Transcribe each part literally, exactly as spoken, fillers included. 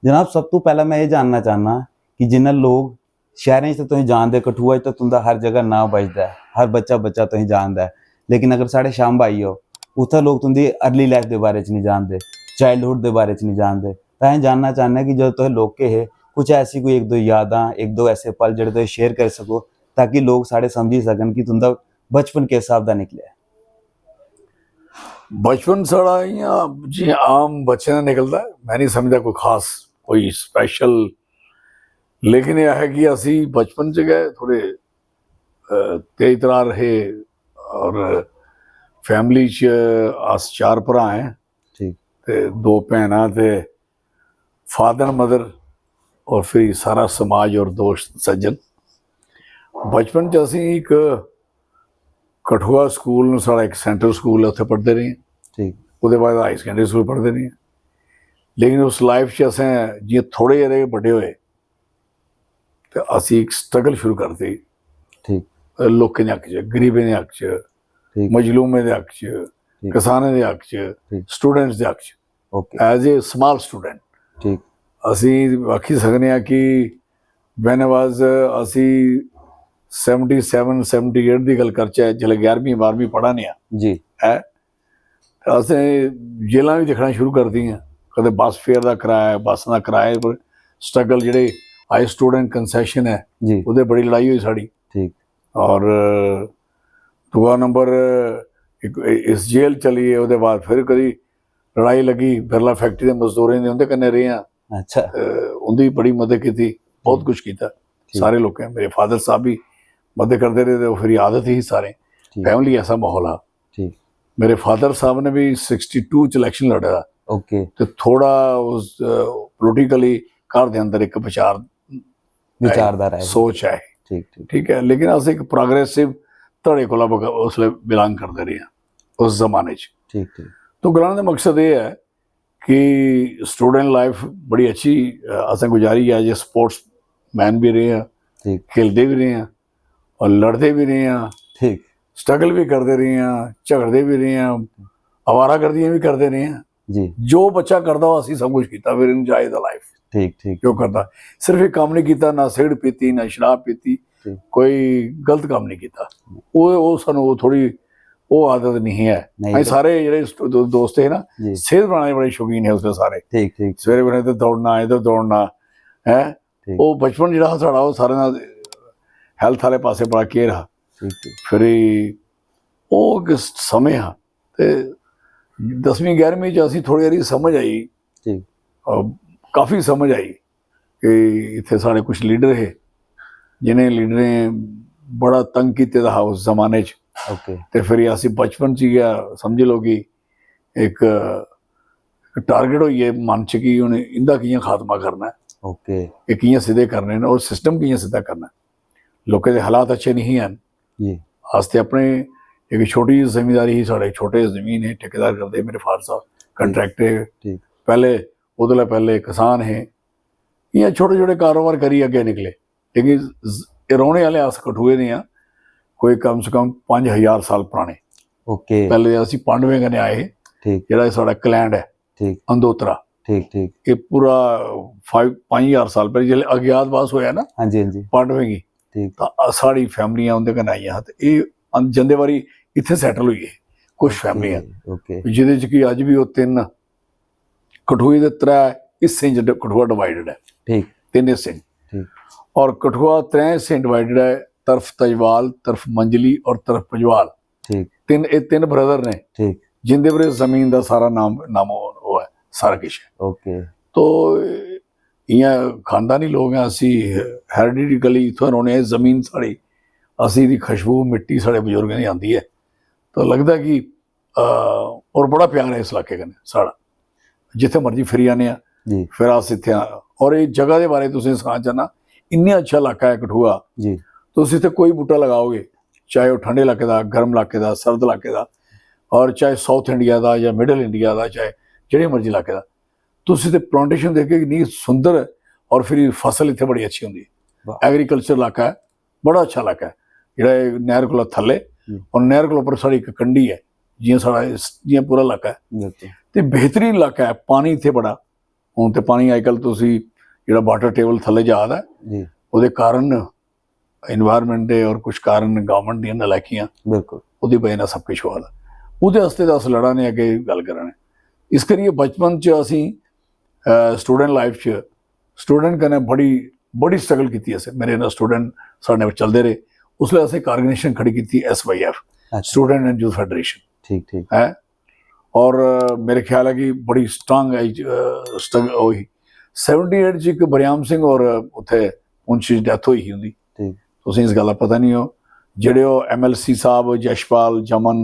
जनाब, सब तू पैह्लें में एह् जानना चाह्न्नां कि जिन्ना लोक शैह्रें च ते तुसें जानदे, कठुआ च ते तुं'दा हर जगह नांऽ बजदा ऐ, हर बच्चा, बच्चा तुसें जानदा ऐ, लेकिन अगर साढ़े शांबा आई जाओ, उत्थै लोक तुं'दी अर्ली लाइफ दे बारे च निं जानदे, चाइल्डहुड दे बारे च निं जानदे। तां अस जानना चाह्न्ने कि जदूं तुस लौह्के हे, कुछ ऐसी कोई इक दो यादां, इक दो ऐसे पल जेह्ड़े तुस शेयर करी सको, ताकि लोक साढ़े समझी सकन कि तुं'दा बचपन किस स्हाब दा निकलेआ? बचपन साढ़ा इ'यां जि'यां आम बच्चें दा निकलदा ऐ, में निं समझदा कोई खास, कोई स्पैशल। लेकिन एह् ऐ कि असी बचपन च गै थोह्ड़े तेज तरार हे, और फैमिली च अस चार भ्राऽ ऐं, ठीक। ते दो भैनां, ते फादर मदर, और फिर सारा समाज और दोस्त सज्जन। बचपन च असी इक कठुआ स्कूल न, साढ़ा इक सेंट्रल स्कूल ऐ, उत्थै पढ़दे रेह्। ठीक। ओह्दे बाद हाई सकैंडरी स्कूल पढ़दे रेह्। लेकिन उस लाइफ च असें जि'यां थोह्ड़े हारे बड्डे होए, ते असी इक स्ट्रगल शुरू करदे ठीक। लोकें दे हक च, गरीबें दे हक च, ठीक। मजलूमें दे हक च, ठीक। किसानें दे हक च, ठीक। स्टूडेंट्स दे हक च। Okay. As a small student, ठीक। असी आखी सकने आं कि when I was, असी seventy seven seventy at the गल्ल करचै, जिसलै ग्यारहवीं बारहवीं पढ़ा ने आं, जी। ऐ, ते असें जेलां बी दिक्खना शुरू करी दियां। कदें बस फेयर दा कराया, बस्सें दा कराया पर स्ट्रगल, जेह्ड़े हाई स्टूडेंट कंसेशन ऐ, जी। ओह्दे बड़ी लड़ाई होई साढ़ी। ठीक। और दूआ नंबर, इक, इस जेल चली गे, ओह्दे बाद फिर कदी लड़ाई लग्गी बिरला फैक्ट्री दे मजदूरें दी, उं'दे कन्नै रेह् आं। अच्छा। ते उं'दी बड़ी मदद कीती, बहुत कुछ कीता। ठीक। सारे लोकें, मेरे फादर साहब बी मदद करदे रेह्, ते ओह् फिर आदत ही सारें। ठीक। फैमिली ऐसा माहौल हा। ठीक। मेरे फादर साहब ने भी सिक्सटी टू च इलेक्शन लड़े दा, ओके। ते थोड़ा उस पोलिटिकली घर दे अंदर इक विचार, विचारधारा ऐ। सोच ऐ। ठीक, ठीक। ठीक ऐ, लेकिन अस इक प्रोग्रेसिव धड़े कोला बग-, उसलै बिलोंग करदे रेह् आं उस जमाने च। ठीक, ठीक। तो गलाने दा मकसद एह् ऐ कि स्टूडेंट लाइफ बड़ी अच्छी, अ, असें गुजारी ऐ। जे स्पोर्ट्स मैन बी रेह् आं, ठीक। खेलदे बी रेह् आं और लड़दे बी रेह् आं, ठीक। स्ट्रगल बी करदे रेह् आं, झगड़दे बी रेह् आं, आवारागर्दियां बी करदे रेह् आं। जी। जो बच्चा करदा, ओह् असी सब कुछ कीता, फिर एंजॉय द लाइफ। ठीक, ठीक। जो करदा, सिर्फ इक कम्म नहीं कीता, ना सिगरट पीती, ना शराब पीती, ठीक। कोई गलत कम्म नहीं कीता। ओह्, ओह् सानू ओह् थोड़ी, ओह् आदत नहीं है। नहीं। असीं सारे जेह्ड़े स्ट-, दो-, दोस्त हे ना, जी। सेह्त बनाने च बड़े शौकीन हे उसलै सारे। ठीक, ठीक। सवेरे उठे ते दौड़ना, इद्धर दौड़ना, हैं? ठीक। ओह् बचपन जेह्ड़ा हा साढ़ा, ओह् सारें दा हैल्थ आह्ले पासै बड़ा केयर हा। ठीक, ठीक। फिर ओह् इक समें हा, ते दसमीं ग्यारहमीं च असीं थोह्ड़ी हारी समझ आई, ठीक। अ, काफी समझ आई कि इत्थै साढ़े कुछ लीडर हे, जिनें लीडरें बड़ा तंग कीते दा हा उस जमाने च। ओके। ते फिर असीं बचपन च गै समझी लैओ कि इक टारगेट होई गे मन च कि हून इंदा कि'यां खात्मा करना ऐ, ओके। एह् कि'यां सिद्धे करने न और सिस्टम कि'यां सिद्धा करना ऐ। लोकें दे हालात अच्छे नहीं हैन। जी। अस ते अपने इक छोटी जेही जमींदारी ही, साढ़े छोटे जमीन हे, ठेकेदार करदे हे मेरे फादर साहब, कॉन्ट्रैक्टर हे। ठीक। पैह्ले, ओह्दे कोला पैह्ले किसान हे। इ'यां छोटे-छोटे कारोबार करियै अग्गें निकले। लेकिन ज-, रौह्ने आह्ले अस कठुए दे आं, कोई कम से कम पंज हजार साल पराने। ओके। पैह्ले असी पांडवें कन्नै आए हे, ठीक। जेह्ड़ा एह् साढ़ा क्लैंड ऐ, ठीक। अंदोत्रा। ठीक, ठीक। एह् पूरा फाइव, पंज हजार साल पैह्ले जिसलै अज्ञातवास होएआ ना हां जी, हां जी। पांडवें गी, ठीक। तां अ-, साढ़ी फैमिलियां उं'दे कन्नै आइयां हियां। ते एह् अन-, जंदे बारी इत्थै सैटल होई गे कुछ फैमिलियां, ओके। जेह्दे च कि अज्ज बी ओह् तिन्न, कठुए दे त्रै हिस्सें च ड-, कठुआ डिवाइडेड ऐ। ठीक। तिन्न हिस्सें च। ठीक। और कठुआ त्रै हिस्सें डिवाइडेड ऐ, तरफ तजवाल, तरफ मंजली और तरफ पजवाल। ठीक। तिन्न, एह् तिन्न ब्रदर ने, ठीक। जिंदे पर इस जमीन दा सारा नाम, नाम ओह् ऐ, सारा किश ऐ। ओके। तो इ'यां खानदानी लोक आं, असी हेरिडिटिकली इत्थुआं रौह्ने आं, जमीन साढ़ी, असी दी खुशबू, मिट्टी साढ़े बजुर्गें दी आंदी ऐ। तो लगदा कि, अ, और बड़ा प्यार ऐ इस इलाके कन्नै साढ़ा। जित्थै मर्जी फिरी आने आं, जी। फिर अस इत्थै आं। और इस जगह दे बारे च तुसें सनाना चाह्न्नां, इन्ना अच्छा इलाका ऐ कठुआ। जी। तुस इत्थै कोई बूह्टा लगाओगे, चाहे ओह् ठंडे इलाके दा, गर्म इलाके दा, सर्द इलाके दा, और चाहे साउथ इंडिया दा जां मिडल इंडिया दा, चाहे जेह्ड़े मर्जी इलाके दा, तुस इत्थै प्लांटेशन देखगे, इन्नी सुंदर, और फिर फसल इत्थै बड़ी अच्छी होंदी। वाह। एग्रीकल्चर इलाका ऐ, बड़ा अच्छा इलाका ऐ, जेह्ड़ा एह् नैह्र कोला थल्ले, हम्म। और नैह्र कोला उप्पर साढ़ी इक कंढी ऐ, जि'यां साढ़ा इस, जि'यां पूरा इलाका ऐ। बिल्कुल। ते बेहतरीन इलाका ऐ, पानी इत्थै बड़ा, हून ते पानी अजकल तुसी जेह्ड़ा वाटर टेबल थल्ले जा दा ऐ, जी ओह्दे कारण एनवायरनमेंट दे और कुछ कारण गवर्नमेंट दियां नलायकियां, बिल्कुल ओह्दी बजह कन्नै सब किश होआ दा। ओह्दे आस्तै ते अस लड़ा ने, अग्गें गल्ल करा ने। इस करियै बचपन च असें स्टूडेंट लाइफ च स्टूडेंट कन्नै बड़ी बड़ी स्ट्रगल कीती असें। मेरे कन्नै स्टूडेंट साढ़े चलदे रेह्। उसलै असें एक ऑर्गेनाइजेशन खड़ी कीती, एस वाई एफ, अच्छा स्टूडेंट एंड यूथ फेडरेशन। ठीक ठीक है। और अ, मेरे ख्याल है कि बड़ी स्ट्रांग स्ट्रगल होई। सैवनटी एट च इक बरियाम सिंह और उत्थे पुंछ च डेथ होई ही उंदी। ठीक तुसें इस गल्ला पता नहीं हो, जेह्ड़े ओह् एम एल सी साहब, यशपाल, जमन,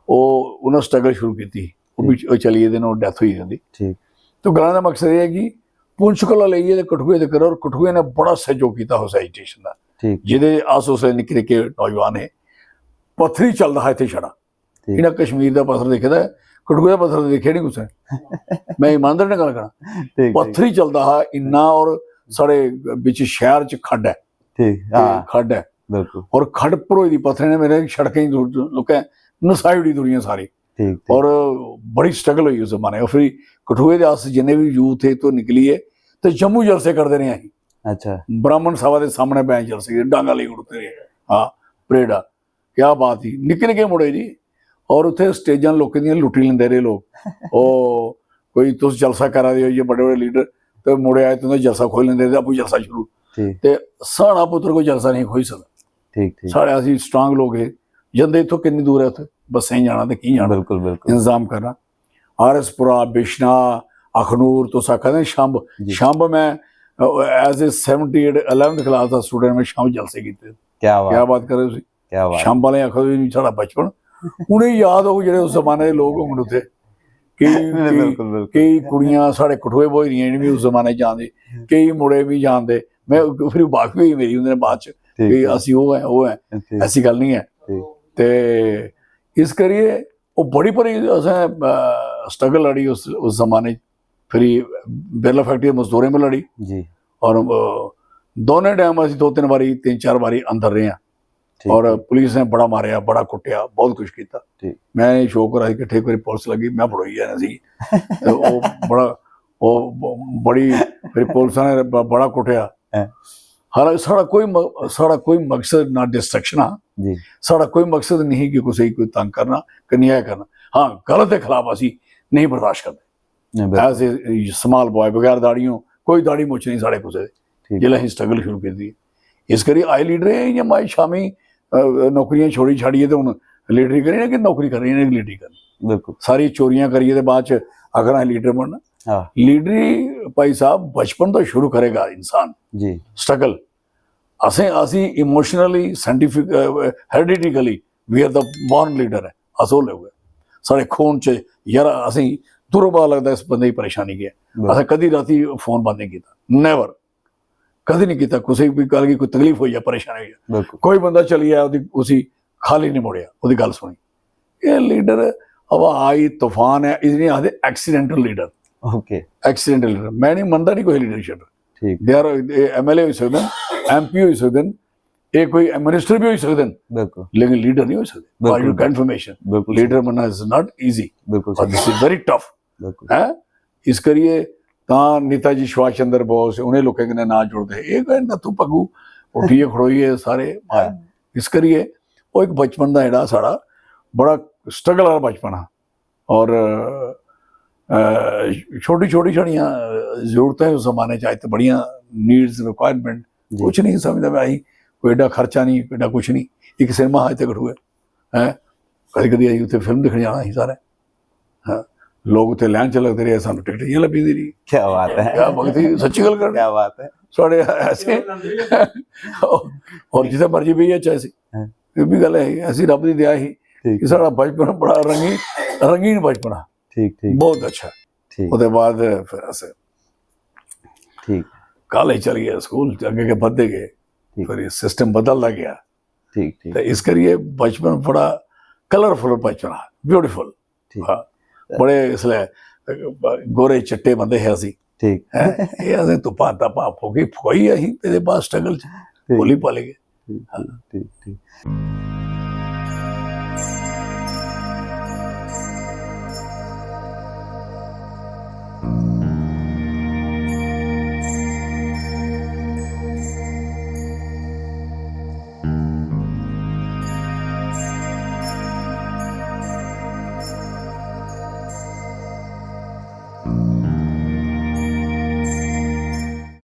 ओह् उ'नें स्ट्रगल शुरू कीती ही। ओह् बी ओह् चली गेदे न, ओह् डेथ होई गेदी उंदी। ठीक तो गलाने दा मकसद एह् ऐ कि पुंछ कोला लेइयै ते कठुए तक, और कठुए ने बड़ा सैह्योग कीता उस एजिटेशन दा, ठीक जेह्दे अस उसलै निक्के निक्के नौजवान हे। पत्थरी चलदा हा इत्थै छड़ा। ठीक। इ'नें कश्मीर दा पत्थर दिक्खे दा ऐ, कठुए दा पत्थर दिक्खेआ नहीं कुसै। मैं ईमानदारी ने गल्ल करां, ठीक ठीक पत्थरी चलदा हा इन्ना, और साढ़े बिच शैह्र च खड्ड ऐ, ठीक हां खड्ड ऐ, बिल्कुल और खड्ड भरोई दी पत्थरें ने मेरे सड़कें च लोकें नसाई ओड़ी दुनिया सारी। ठीक ठीक और बड़ी स्ट्रगल होई उस जमाने। और फिर कठुए दे अस जिन्ने बी यूथ थे, तो निकलियै ते जम्मू जलसे करदे रेह् असीं। अच्छा ब्राह्मण सभा दे सामने बैं जलसे, डांगा लेई उड़ते रेह्। हाँ, परेडा, क्या बात ही, निक्के निक्के मुड़े जी। और उत्थे स्टेजां लोकें दियां लुट्टी लेंदे रेह् लोक। ओह् कोई तुस जलसा करा दे हो, ये बड़े बड़े लीडर, ते मुड़े आए, तुं'दा जलसा खोई लेंदे ते आपूं जलसा शुरू। ठीक ते साढ़ा पुत्तर कोई जलसा नहीं खोई सकदा। ठीक ठीक साढ़े, असीं स्ट्रांग लोक हे। जंदे इत्थों किन्नी दूर ऐ उत्थे, बस्सें च जाना ते कि'यां जाना, बिल्कुल बिल्कुल इंतजाम करना। आर एस पुरा, बिश्ना, अखनूर, तुस आखा दे शंब, जी। शंब मैं age a seventy eight eleventh class दा स्टूडेंट, मैं शंब जलसे कीते। क्या बात क्या बात करे तुसी? क्या बात शंब आह्ले आखो जी, साढ़ा बचपन, उ'नेंगी याद होग जेह्ड़े उस जमाने दे लोक होंगन उत्थे। केई बिल्कुल बिल्कुल केई कुड़ियां साढ़े कठुए ब्होई दियां जेह्ड़ी मी उस जमाने च जानदी, केई मुड़े मी जानदे। मैं फिर बाकफी होई मेरी उं'दे बाद च ठीक कि ठीक, असी ओह् ऐ, ओह् ऐ, ठीक ऐसी गल्ल नहीं ऐ। ठीक ते इस करियै ओह् बड़ी भारी असें स्ट्रगल लड़ी उस उस जमाने च। फिर बिरला फैक्ट्री दे मजदूरें पर लड़ी जी और अ, दोनें टाइम असी दो तिन्न बारी, तिन्न चार बारी अंदर रेह् आं। ठीक और ठीक, पुलिस ने बड़ा मारेआ, बड़ा कुट्टेआ, बहुत कुछ कीता। ठीक। मैं शौक करा सी किट्ठे, इक बारी पुलिस लगी, मैं फड़ोई गेआ सी। ते ओह् बड़ा, ओह् ब- बड़ी, फिर पुलिस ने ब- बड़ा कुट्टेआ। हैं। हालांकि साढ़ा कोई म- साढ़ा कोई मकसद ना डिस्ट्रक्शन हा, जी साढ़ा कोई मकसद नहीं कि कुसै गी कोई तंग करना, कि अन्याय करना। हाँ, गलत दे खिलाफ असी नहीं बर्दाश्त करदे। नहीं, बिल्कुल, ऐसे स्मॉल बॉय बगैर दाढ़ियों, कोई दाढ़ी मुछ नहीं साढ़े कुसै दे। ठीक। जिसलै असें स्ट्रगल शुरू कीती, इस करी अज्ज लीडर एह् इ'यां माई शामी अ, नौकरियां छोड़ी छाड़ियै ते हून लीडरी करी ना कि नौकरी करनी, इ'नें लीडरी करनी। बिल्कुल सारी चोरियां करियै ते बाद च आखना असें लीडर बनना। हां लीडरी भाई साहब बचपन तो शुरू करेगा इंसान। जी स्ट्रगल असें असी emotionally, scientific, hereditarily we are the born leader है। अस ओह् लोक ऐ, साढ़े खून च यार असें दूरों पता लगदा इस बंदे दी परेशानी केह् ऐ। बिल्कुल। असें कदी राती फोन बंद नहीं कीता, नेवर, कदी नहीं कीता। कुसै भी गल्ल की कोई तकलीफ होई जा, परेशानी होई जा, बिल्कुल कोई बंदा चली आया, ओह्दी उसी खाली नहीं मुड़ेआ, ओह्दी गल्ल सुनी। एह् लीडर हवा आई तूफान है, इसलिए आखदे accidental leader. Okay accidental leader मैं नहीं मनदा, नहीं कोई लीडरशिप। ठीक दे आर एम एल ए होई सकदे न, एम पी होई सकदे न, एह् कोई मिनिस्टर भी होई सकदे न, बिल्कुल लेकिन लीडर नहीं होई सकदे। बिल्कुल। फॉर योर इन्फॉर्मेशन, बिल्कुल लीडर बनना इज नॉट ईजी बिल्कुल और दिस इज वेरी टफ। बिल्कुल है। इस करियै तां नेताजी सुभाष चंद्र बोस उ'नें लोकें कन्नै नां जुड़दे हे। एह् कोई नत्थू पग्गू उट्ठियै खड़ोइयै सारे। हां। इस करियै ओह् इक बचपन दा जेह्ड़ा साढ़ा बड़ा स्ट्रगल आह्ला बचपन हा। और अ, छोटी छोटी साढ़ियां जरूरतां उस जमाने च, अज्ज ते बड़ियां नीड्स, रिक्वायरमेंट, जी। कुछ नहीं समझदा मैं, अहीं कोई एड्डा खर्चा नहीं, एड्डा कुछ नहीं। इक सिनेमा हा इत्थै कठुए, हैं, कदी कदी अहीं उत्थै फिल्म दिक्खने जाना ही सारे। हाँ, लोक उत्थै लाइन च लगदे रेह्, सानू टिकट इ'यां लब्भी दी रेही। क्या बात है क्या बात ही, सच्ची गल्ल कर। क्या बात है साढ़े ऐसे और जित्थै मर्जी बेही जाचै असी। हैं। एह् बी गल्ल है, ऐसी रब दी दया ही ठीक कि साढ़ा बचपन बड़ा रंगीन, रंगीन बचपन हा, ठीक ठीक बहुत अच्छा। ठीक ओह्दे बाद फिर अस ठीक कालेज चली गे, स्कूल अग्गें अग्गें बधदे गे, ठीक। फिर सिस्टम बदलदा गेआ। ठीक ठीक ते इस करियै बचपन बड़ा कलरफुल बचपन हा, ब्यूटीफुल। ठीक। हाँ, बड़े इसलै गोरे चिट्टे बंदे हे असी। ठीक हैं? एह् असें धुप्पा धप्पा फूकी फकोई असी, ते बाद स्ट्रगल च ठीक। भुल्ली भाली गे। ठीक ठीक ठीक ठीक।